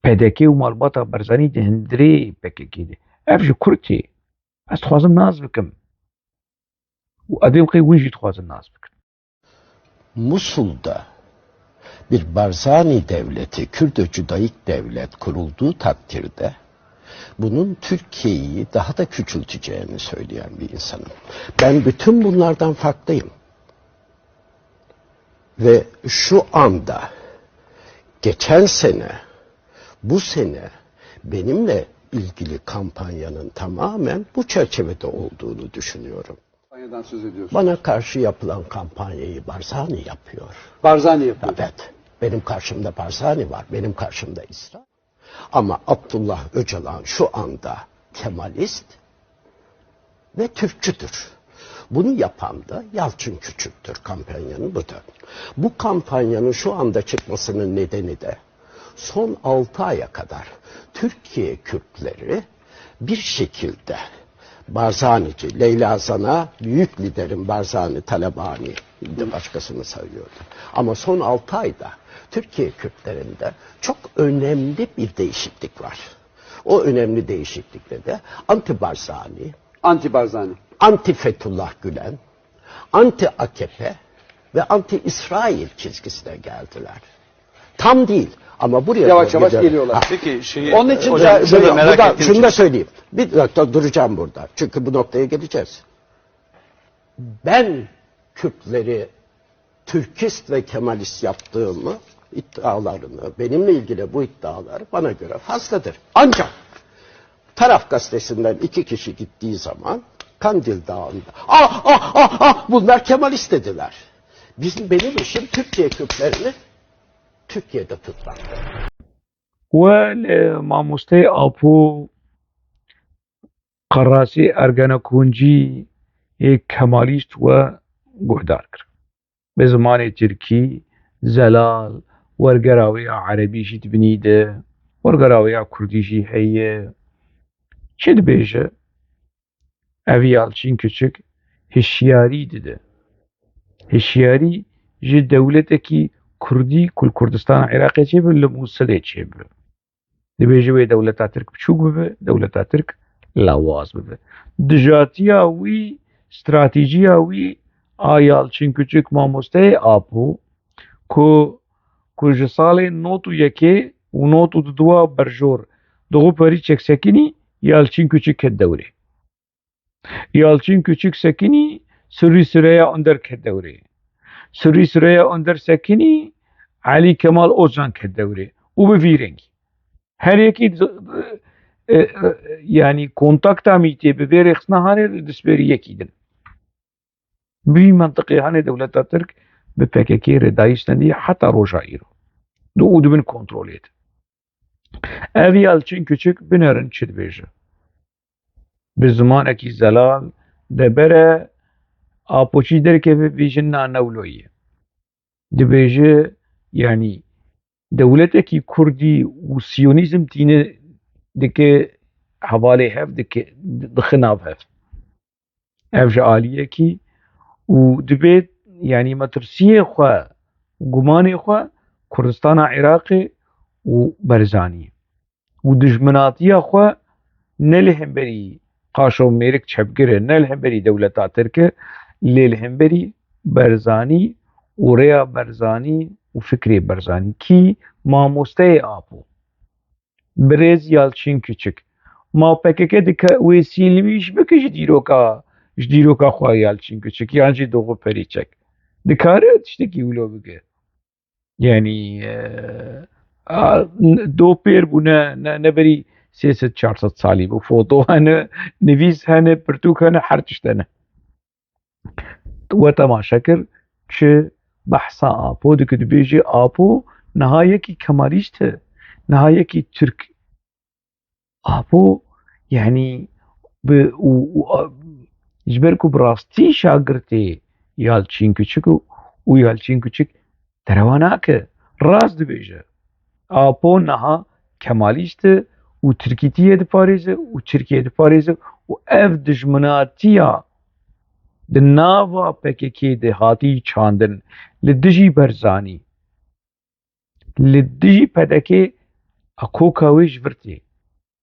P D K û malbata Barzanî di hundirê P K K de. Ev ji kur tê? Ez dixwazim nas bikim. Û ez ê qey hûn jî dixwazin nas bikin. Musul'da bir Barzani devleti, Kürdo-Cudaik devlet kurulduğu takdirde bunun Türkiye'yi daha da küçülteceğini söyleyen bir insanım. Ben bütün bunlardan farklıyım. Ve şu anda geçen sene Bu sene benimle ilgili kampanyanın tamamen bu çerçevede olduğunu düşünüyorum. Kampanyadan söz ediyorsunuz. Bana karşı yapılan kampanyayı Barzani yapıyor. Barzani yapıyor. Evet, benim karşımda Barzani var, benim karşımda İsrail. Ama Abdullah Öcalan şu anda Kemalist ve Türkçüdür. Bunu yapan da Yalçın Küçük'tür, kampanyanın bu da. Bu kampanyanın şu anda çıkmasının nedeni de son altı aya kadar Türkiye Kürtleri bir şekilde Barzanici, Leyla Zana, büyük liderim Barzani, Talabani, bir de başkasını sayıyordu. Ama son altı ayda Türkiye Kürtlerinde çok önemli bir değişiklik var. O önemli değişiklikte de anti Barzani, Anti Barzani. anti Fethullah Gülen, anti A K P ve anti İsrail çizgisine geldiler. Tam değil ama buraya Yavaş doğru yavaş gidiyorlar. geliyorlar. Ha. Peki şeyi Onun için hocam, de- şunu da Şunu, merak buradan ettiğim şunu için. Da söyleyeyim. Bir dakika duracağım burada. Çünkü bu noktaya geleceğiz. Ben Kürtleri Türkist ve Kemalist yaptığımı iddialarını, benimle ilgili bu iddialar bana göre fazladır. Ancak Taraf gazetesinden iki kişi gittiği zaman Kandil Dağı'nda ah ah ah ah bunlar Kemalist dediler. Bizim benim işim Türkiye Kürtlerini Türkiye'de tutmak. We li mamosteyê Apo qerasê ergenekoncî ê Kemalîst we guhdar kir. Bi zimanê tirkî, zelal, wergera wê ya erebî jî di binî de, wergera wê ya kurdî jî heye. Çi dibêje? Ev Yalçîn Küçük hişyarî dide. Hişyarî ji dewletekî kurdî ku li Kurdistana Iraqê çêbibe, li Mûsilê çêbibe. Dibêje wê dewleta Tirk biçûk bibe, dewleta Tirk lawaz bibe. Dijatiya wî, stratejîya wî a Yalçîn Küçük mamosteyê Apo ku ku ji salê nod û yekê û nod û duwa berjor Doğu Perinçek sekinî, Yalçîn Küçük ket dewrê. Yalçîn Küçük sekinî, Sirrî Süreyya Önder ket dewrê. Sirrî Süreyya Önder sekinî, Elî Kemal Ozcan ket dewrê. Û bi vî rengî. Her yekî, e, e, yanî kontakta mîtê bi vê rêxistina hanê li destbêrî yekî din. Bi vî mentiqê hanê dewleta Tirk bi P K K re dayî stendî heta roja îro. Di û di bin kontrolê de. Ev Yalçîn Küçük binerin çi dibêje. Bi zimanekî zelal debere Apoçî derkeve vê jin na newloyê. Dibêje, yanî dewletekî kurdî û siyonîzm tîne dike hevalê hev, dike, dixe nav hev. Ev ji aliyekî û dibê, yanî metirsiyê xwe, gumanê xwe Kurdistana Iraqê û Barzanî û dijminatiya xwe ne li hemberî qaşo mêrik çepgir e, ne li hemberî dewleta Tirk e, lê li hemberî Barzanî û rêya Barzanî û fikrê Barzanî kî mamosteyê Apo. Birêz Yalçîn Küçük. Ma P K K dike wê sîlmîş bike ji dîroka, ji dîroka xwe Yalçîn Küçük yan jî Doğu Perinçek? Dikare tiştekî wilo bike? Yanî, e, a, n-, do pêr bûne, ne, ne berî sê sed çar sed salî bû. Foto hene, nivîs hene, pirtûk hene, her tişt hene. We temaşe kir, çi behsa Apo dike, dibêje Apo niha yekî Kemalîst e, niha yekî Tirk. Apo, yanî, bi, û, û, a, ji ber ku bi rastî şagirtê Yalçîn Küçük û, û Yalçîn Küçük derewa nake. Rast dibêje. Apo niha Kemalîst e û Tirkîtiyê diparêze û Tirkiye diparêze û ev dijminatiya di nava P K K de hatî çandin li dijî Barzanî, li dijî P D K a koka wê ji vir tê.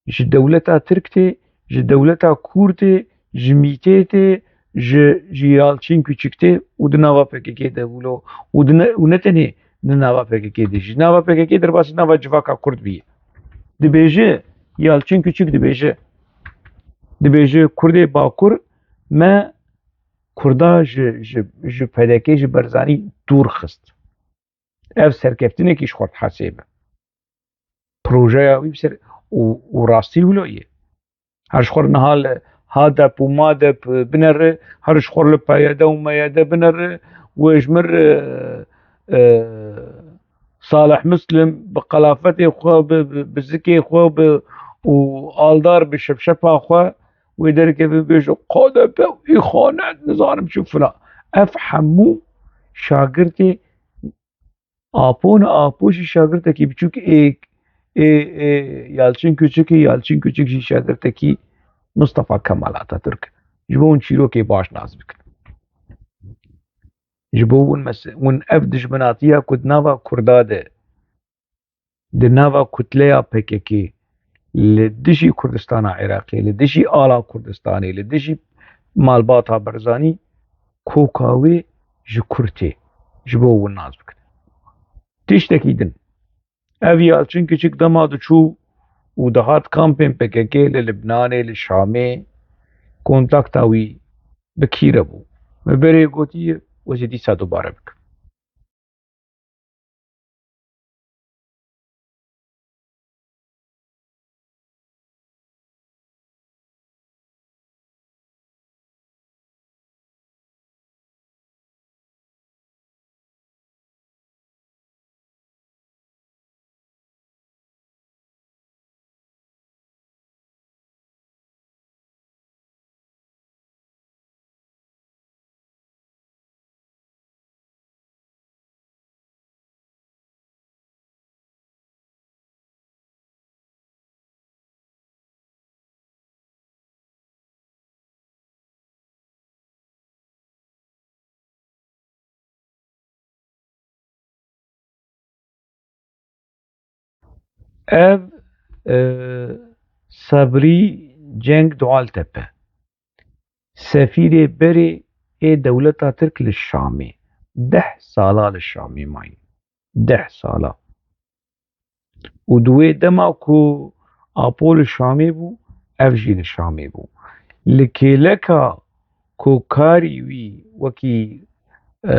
Ji dewleta Tirk tê, ji dewleta Kûr tê, ji mîtê tê, ji, ji Yalçîn Küçük tê û di nava P K K de wilo û di ne, û ne tenê di nava P K K de, ji nava P K K derbasî nava civaka Kurd bîye. Dibêje, Yalçîn Küçük dibêje, dibêje Kurdê Bakur me Kurda ji, ji, ji P D K, ji Barzanî dûr xist. Ev serkeftinekî ji xwe dihesêbe. Projeya wî bi ser û, û rastî wilo ye. Her ji xwe re niha li HADEP û MADEP binere, her ji xwe re li PYD û MYD binere, wê ji mir, e, e, Salih Muslim bi qelafetê xwe, bi, bi, bi zikê xwe, bi, û aldar bi şepşepa xwe, wê derkeve bêje, KDP û îxanet, nizanim çi filan. Ev hemû şagirtê Apo ne, Apo jî şagirtekî biçûk ê, ê, ê Yalçin Küçük e, Yalçin Küçük jî şagirtekî Mustafa Kemal Atatürk. Ji bo hûn çîrokê baş nas bikin. Ji bo hûn mes-, hûn ev dijminatiya ku di nava Kurda de, di nava kutleya P K K, li dijî Kurdistana Iraqê, li dijî ala Kurdistanê, li dijî malbata Barzanî, koka wê ji Kurd tê, ji bo hûn nas bikin. Tiştekî din. Ev Yalçin Küçük dema diçû û dihat kampên P K K li Libnanê, li Şamê, kontakta wî bi kî re bû? Me berê gotiye, ez ê dîsa dubare bikim. Ev, e, Sebrî Cenk Doğaltepe, sefîrê berê ê dewleta Tirk li Şamê, deh sala li Şamê mayî. Deh sala. Û di wê dema ku Apo li Şamê bû, ev jî li Şamê bû. Li kêleka ku karî wî wekî, e,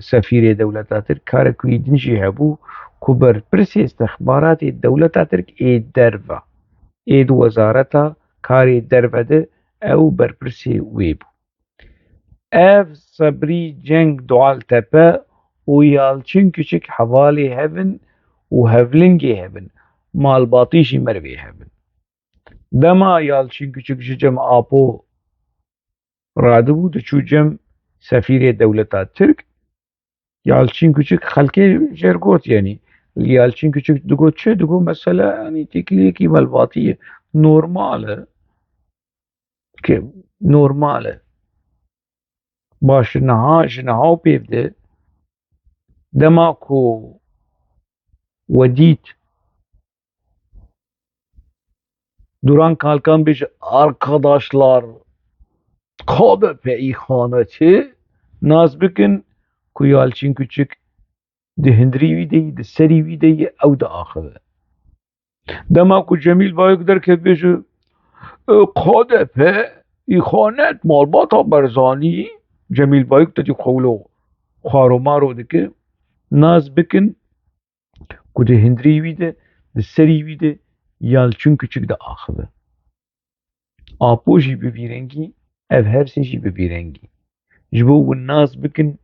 sefîrê dewleta Tirk, karek wî din jî hebû ku berpirsê istixbaratê dewleta Tirk ê derve, ê di wezareta karê derve de ew berpirsê wê bû. Ev Sebrî Cenk Doğaltepe û Yalçin Küçük hevalê hev in û hevlingê hev in, malbatî jî merivê hev in. Dema Yalçin Küçük ji cem Apo radibû, diçû cem sefîrê dewleta Tirk, Yalçin Küçük xelkê jêr got, yanî Yalçin Küçük digot çi? Digot mesela, yanî têkiliyekî malbatî ye. Normal e. Ki normal e. Baş niha, ji niha û pêv de dema ku we dît Duran Kalkan bêje, "Arkadaşlar, K D P îxanetî", nas bikin ku Yalçin Küçük di hindirî wî de yî, di serî wî de yî, ew diaxive. Dema ku Cemîl Bayik derket bêje, "E, K D P îxanet, malbata Barzanî", Cemîl Bayik te dî xwe wilo xwaro maro dike, nas bikin ku di hindirî wî de, di serî wî de Yalçin Küçük diaxive. Apo jî bi vî rengî, ev her sê jî bi vî rengî. Ji bo hûn nas bikin,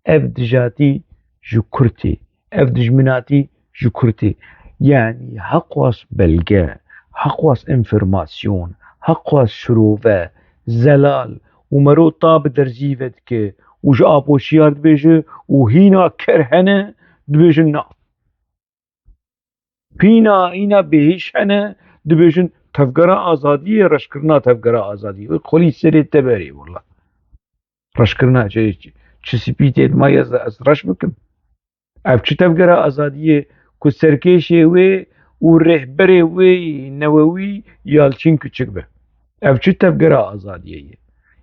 ev dijatî ji Kurd tê, ev dijminatî ji Kurd tê. Yanî heqwas belge, heqwas înformasyon, heqwas şirove, zelal û mero ta bi derzî vedike û ji Apo Şiyar dibêje û hîna ker hene, dibêjin na. Pîna îna bêhîş hene, dibêjin tevgera azadiyê, reşkirina tevgera azadiyê. Wê xwelî serê te berê wela. Reşkirina çi, çi, çi spî tê dima ez, ez reş bikim. Ev çi tevgera azadiyê ku serkêşê wê û rêhberê wê newewî Yalçin Küçük be? Ev çi tevgera azadiyê ye?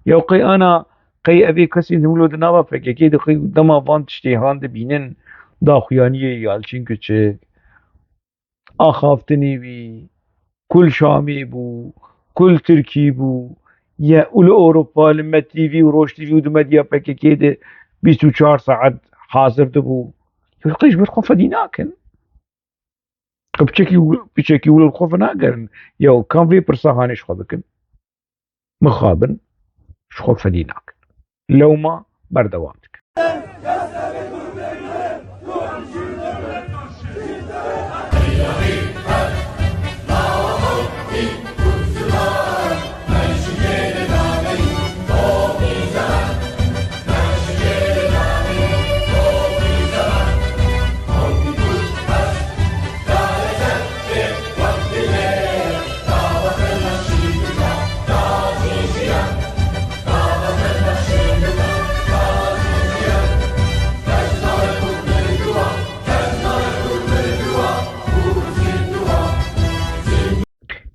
Ya qey ana, qey evê kesên wilo di nava P K K de qey dema van tiştê han dibînin, daxuyaniyê Yalçin Küçük, axaftinê wî, kul Şamê bû, kul Tirkî bû, ye û li Ewropa, li Me T V û Roj T V û di medya P K K de bîst û çar saet hazir dibû. Ya qey ji ber xwe fedî nakin. Piçekî, piçekî wilo li xwe venagerin. Ya kam vê pirsa hanê ji xwe bikin? Mixabin, ji xwe fedî nakin. Lewma berdewam dikin.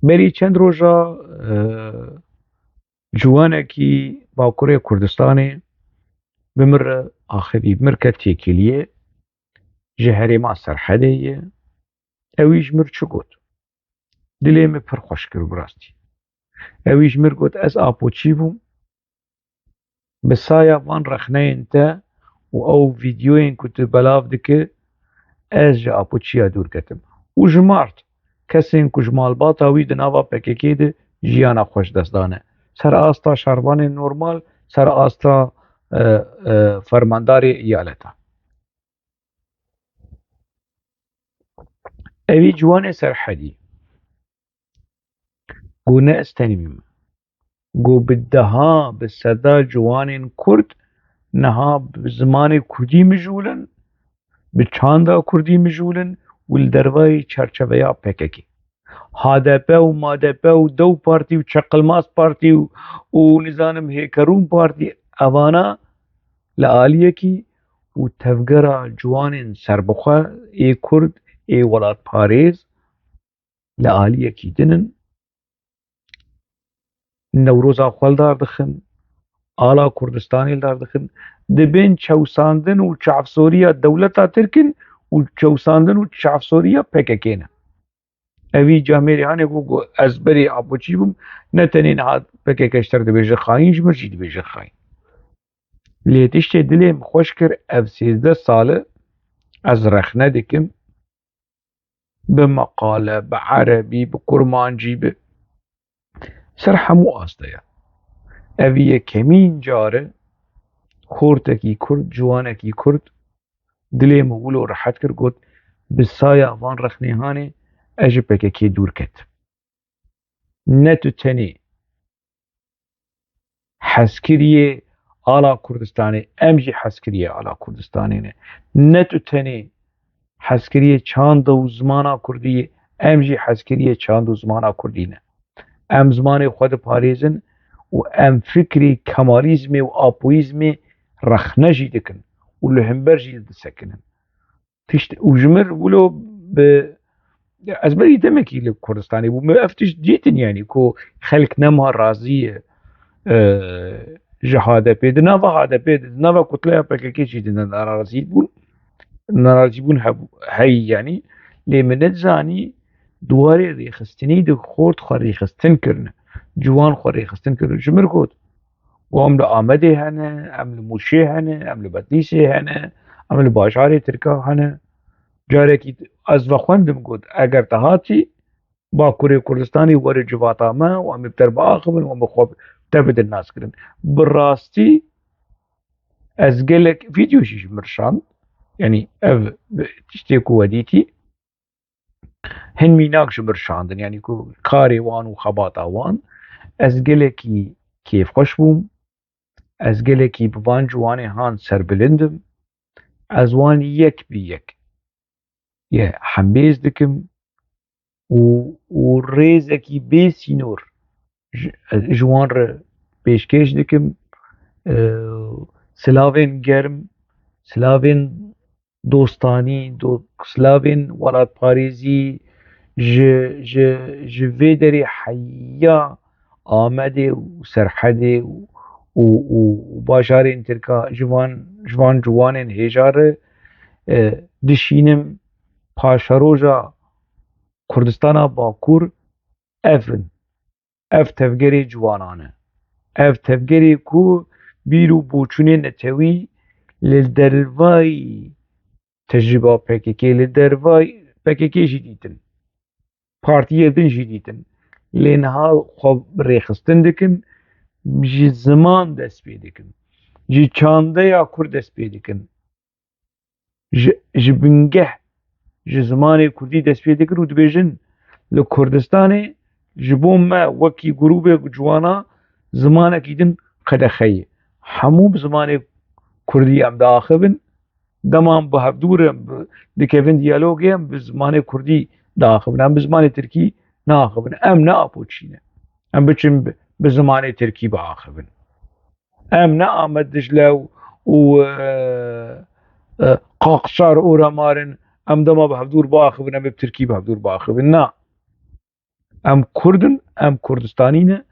Berî çend roja, e, ciwanekî Bakurê Kurdistanê bi min re axivî, bi min re ket têkiliyê, ji herêma Serhedê ye. Ewî ji min re çi got? Dilê min pir xweş kir bi rastî. Ewî ji min re got, ez apoçî bûm, bi saya van rexneyên te û ew vîdyoyên ku tu belav dikî, ez ji apoçiya dûr ketim. Û jimart kesên ku ji malbata wî di nava P K K de jiyana xwe ji dest dane. Ser asta şervanên normal, ser asta, e, e, fermandarê eyaleta. Evî ciwanê Serhedî. Got, ne ez tenê me. Got, bi deha, bi seda ciwanên Kurd niha bi zimanê Kurdî mijûl in, bi çanda Kurdî mijûl in û li dervayî çerçeveya P K K. H D P û M D P û Dew Partî û Çeqilmaz Partî û, û nizanim Hêkerûn Partî, evana li aliyekî û tevgera ciwanên serbixwe ê Kurd, ê welatparêz li aliyekî din in. Newroza xwe li dar dixin, ala Kurdistanê li dar dixin, dibên çewsandin û çavsoriya dewleta Tirk in û çewsandin û çavsoriya P K K ne. Evî camêrê hanê ku, ku ez berê apoçî bûm, ne tenê niha P K K ji te re dibêje xayîn, ji min jî dibêje xayîn. Lê tiştê dilê min xweş kir, ev sêzdeh sal e ez rexne dikim, bi meqale, bi erebî, bi kurmancî, bi ser hemû asteya. Ev yekemîn car e xortekî Kurd, ciwanekî Kurd dilê min wilo rehet kir, got, bi saya van rexnê hanê ez ji P K K dûr ketim. Ne tu tenê hezkiriyê ala Kurdistanê, em jî hezkiriyê ala Kurdistanê ne. Ne tu tenê hezkiriyê çand û zimana Kurdî ye, em jî hezkiriyê çand û zimana Kurdî ne. Em zimanê xwe diparêzin û em fikrê Kemalîzmê û Apoyîzmê rexne jî dikin û li hember jî disekinin. Tişt û ji mir wilo bi, ez berî demekî li Kurdistanê bûm, ev tişt dîtin, yanî ku xelk nema razî ye, e, ji H D P, di nava H D P, di nava kutleya P K K jî di nerazî bûn, nerazî bûn hebû-, heyî, yanî lê min nedizanî di warê rêxistinî de xort xwe rêxistin kirine, ciwan xwe rêxistin kirine. Ji mir got, û em li Amedê hene, em li Mûşê hene, em li Bedlîsê hene, em li bajarê Tirka hene. Carekî ez vexwendim, got, eger te hatî Bakurê Kurdistanê, were civata me û em ê bi te re biaxivin û em ê xwe bi te bidin naskirin. Bi rastî ez gelek vîdeo jî ji min re şand. Yanî ev tiştê ku we dîtî. Hin mînak ji min re şandin, yanî ku karê wan û xebata wan, ez gelekî kêfxweş bûm, ez gelekî bi van ciwanê han serbilind im, ez wan yek bi yek ye hembêz dikim û, û rêzekî bê sînor ji, ji wan re pêşkêş dikim. E, silavên germ, silavên dostanî, do-, silavên welatparêzî ji, ji, ji vê derê heya Amedê û Serhedê û, û, û, û bajarên Tirka ji van, ji van ciwanên hêja re, e, dişînim. Paşeroja Kurdistana Bakur ev in. Ev tevgerê ciwanan e. Ev tevgerê ku bîr û boçûnê netewî li dervayî tecrîba P K K, li dervayî P K K jî dîtin. partiyê din jî dîtin. Lê niha xwe rêxistin dikin, ji ziman dest pê dikin. Ji çandeya Kurd dest pê dikin. Ji, ji bingeh, ji zimanê Kurdî dest pê dikin û dibêjin, li Kurdistanê ji bo me wekî grûbê ciwana zimanekî din qedexe ye. Hemû bi zimanê Kurdî em diaxivin, dema em bi hevdû re bi, dikevin diyalogê, em bi zimanê Kurdî diaxivin, em bi zimanê Tirkî naaxivin. Em ne Apoçî ne. Em biçin bi, bi zimanê Tirkî biaxivin. Em ne Amed Dicle û, û, e, e, Qaqçar û Remar in. Em dema bi hevdûr biaxivin, em ê bi Tirkî bi hevdûr biaxivin. Na. Em Kurd in, em Kurdistanî ne,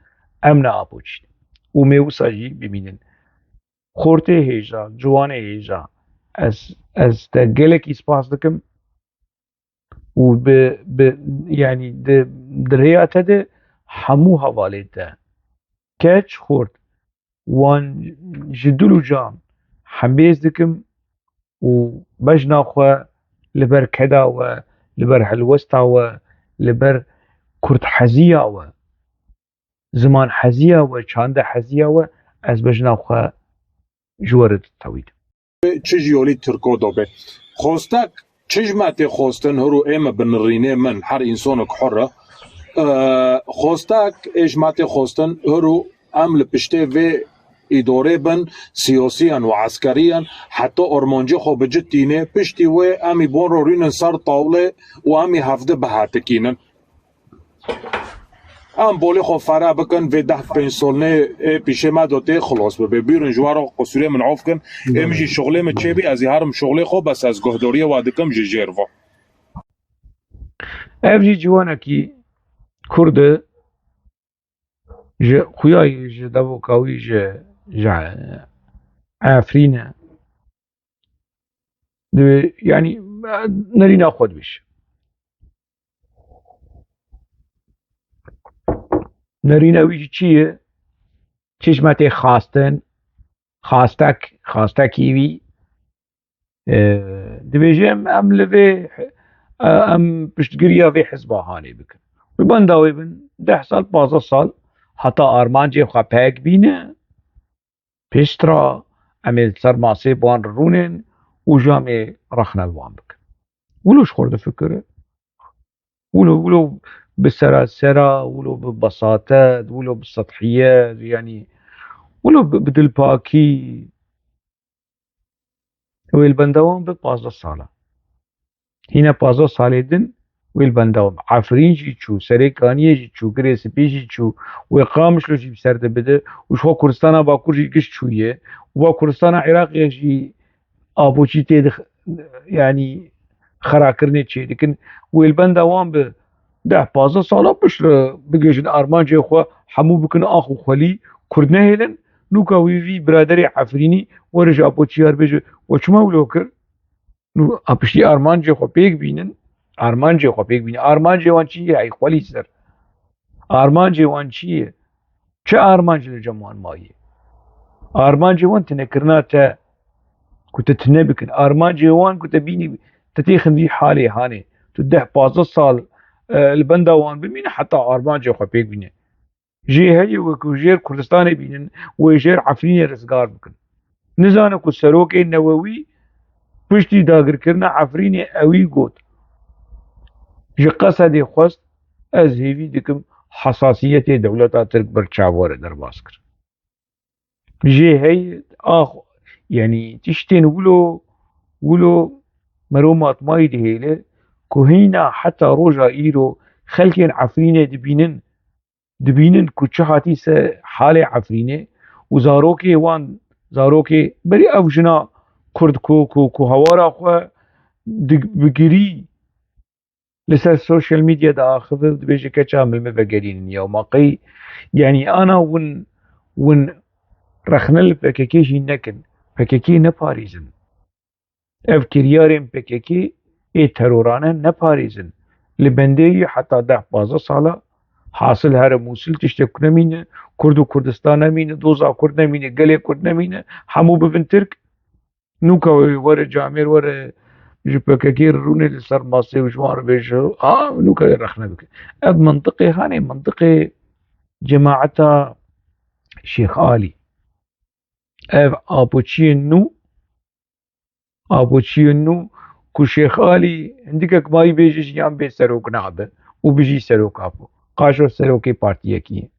em ne Apoçî ne. Û mê wisa jî bimînin. Xortê hêja, ciwanê hêja, ez, ez te gelekî spas dikim û bi, bi, yanî di, di rêya te de hemû hevalê te, keç, xort, wan ji dil û can hembêz dikim û bejna xwe li ber keda we, li ber helwesta we, li ber kurdheziya we, zimanheziya we, çandeheziya we, ez bejna xwe ji we re ditewînim. Çi ji yolî Tirko dobe. Xostek, çi ji me tê xostin, hiro ê me bi nirînê min, her însonek hur e. Ee, xostek, ê ji me tê xostin, hiro em li piştê vê îdorê bin, siyosiyan û eskeriyan, heta armancê xwe bi cid tînê, piştî wê em î bon re rûnin ser tawlê û em î hevdi bihetikînin. Em bolê xwe fera bikin, vê deh pênc solnê ê pîşê me do tê xilos bibe. Bîrin ji we re qusûrê min of kin. Ê min jî şuxlê min çêbî, ez ê herim şuxlê xwe, bes ez guhdoriyê we dikim ji jêr ve. Ev jî ciwanekî Kurd e, ji xuya yî, ji devoka wî, ji, ji Efrîn e. Dibê, yanî, nerîna xwe dibêje. Nerîna wî jî çi ye? Çi ji me tê xastin? Xastek, xastekî wî, e, dibêje em, em li vê, e, em piştgiriya vê hizba hanê bikin. Li benda wê bin deh sal, pazdeh sal heta armancê xwe pek bîne. Piştre em ê li ser masê bi wan re rûnên û ji em ê rexne li wan bikin. Wilo ji xwe difikire. Wilo, wilo bi serasera, wilo bi besate, wilo bi sethiyet, yanî wilo bi, bi dilpakî. Wê li benda wan bi pazdeh sala. Hîna pazdeh salê din wê li benda wan bi. Efrîn jî çû, Serê Kaniyê jî çû, Girê Spî jî çû, wê Qamişlo jî bi ser de bide û ji xwe Kurdistana Bakur jî giş çûye û va Kurdistana Iraqê jî Apoçî tê dix-, yanî xerakirinê çêdikin. Wê li benda wan bi deh pazdeh sala piştre bigihîjin armancê xwe, hemû bikin ax û xwelî, Kurd nehêlin. Nûka wî vî biraderê Efrînî were ji Apoçî re bêje, we çima wilo kir? Nû a piştî armancê xwe pêk bînin, armancê xwe pêk bînin. Armancê wan çi ye? Hey xwelî ser. Armancê wan çi ye? Çi armanc li cem wan maye? Armancê wan tinekirina te, ku te tine bikin. Armancê wan ku te bînî, te têxin vî halê hanê. Tu deh pazdeh sal, e, li benda wan bimîne heta armancê xwe pêk bîne. Jê heye wekî jêr Kurdistanê bînin, wê jêr Efrînê rizgar bikin. Nizane ku serokê Newewî piştî dagirkirina Efrînê ewî got, ji Qesedê xwest, ez hêvî dikim hesasiyetê dewleta Tirk ber çav were derbas kir. Jê heye ax, yanî tiştên wilo, wilo mero matmayî dihêle ku hîna heta roja îro xelkên Efrînê dibînin, dibînin ku çi hatî ser halê Efrînê û zarokê wan, zarokê berî ev jina Kurd ku, ku, ku hawara xwe di, bi girî li ser social media diaxive û dibêje, keça min li min vegerînin ya, ma qey, yanî ana win, win rexne li P K K jî nekin, P K K neparêzin. Ev kiryarên P K K ê terorane neparêzin. Li bendê yî heta deh pazdeh sala hasil here Mûsil tiştek nemîne, Kurd û Kurdistan nemîne, doza Kurd nemîne, gelê Kurd nemîne, hemû bibin Tirk. Nûka wê were camêr, were ji P K K re rûnê li ser masê û ji wan re bêje, a, nûke rexne bike. Ev mintiqê hanê, mintiqê cemaeta Şêx Alî. Ev Apoçiyên nû, Apoçiyên nû ku Şêx Alî hindikek mayî bêje jiyan bê serok nabe û bijî serok Apo. Qaşo serokê partiyekî ye.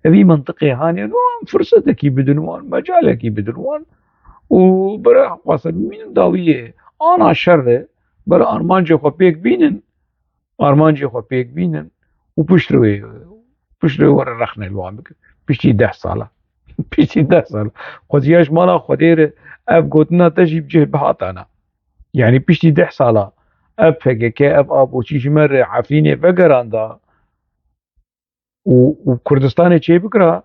Evî mintiqê hanê nû em firsetekî bidin wan, mecalekî bidin wan û bira xwasa bimînin dawiyê ana şer e, bira armancê xwe pêk bînin, armancê xwe pêk bînin û piştre wê, piştre wê were rexne li wan bikin. Piştî deh sala. Piştî deh sala. Xwezîya ji mala Xwedê re ev gotina te jî bi cih bihatana. Yanî piştî deh sala ev P K K, ev Apoçî ji me re Efrînê vegeranda û, û Kurdistanê çêbikira,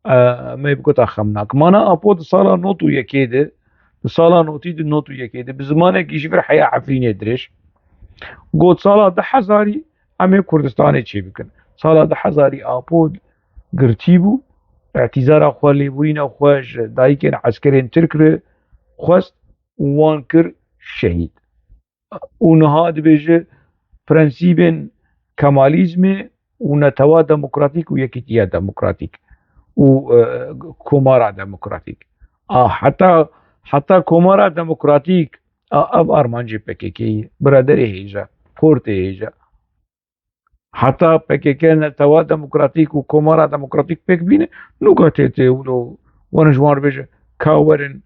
e, me bigota xemnak. Mana Apo di sala nod û yekê de, di sala notî di nod û yekê de, bi zimanekî ji vir heya Efrînê dirêj, got sala du hezarî em ê Kurdistanê çêbikin. Sala du hezarî Apo girtî bû, îtîzara xwe, lêborîna xwe ji dayikên eskerên Tirk re xwest û wan kir şehîd. Û niha dibêje prensîbên Kemalîzmê û netewa demokratîk û yekîtiya demokratîk û, e, komara demokratîk. A, heta, heta komara demokratîk, a, ev armancê P K K ye, biraderê hêja, xortê hêja. Heta P K K, netewa demokratîk û komara demokratîk pêk bîne, nûka tê tê wilo werin ji wan re bêje, ka werin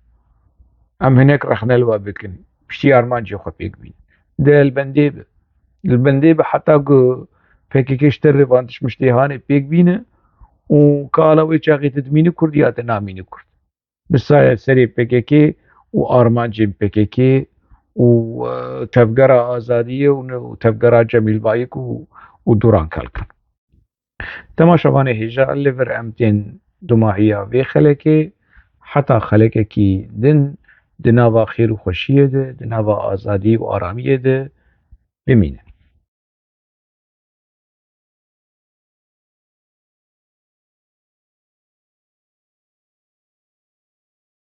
em hinek rexne li we bikin, piştî armancê xwe pêk bînin. De li bendê be. Li bendê be heta ku P K K ji te re van tişmiştê hanê pêk bîne û ka ala wê çaxê tu dimînî Kurd ya tu namînî Kurd. Bi saya serê P K K û armancên P K K û, e, tevgera Azadiyê û ne-, û tevgera Cemîl Bayik û, û Duran Kalkan. Temaşevanê hêja, li vir em tên dumahiya vê xelekê, heta xelekekî din, di nava xêr û xweşiyê de, di nava azadî û aramiyê de bimînin.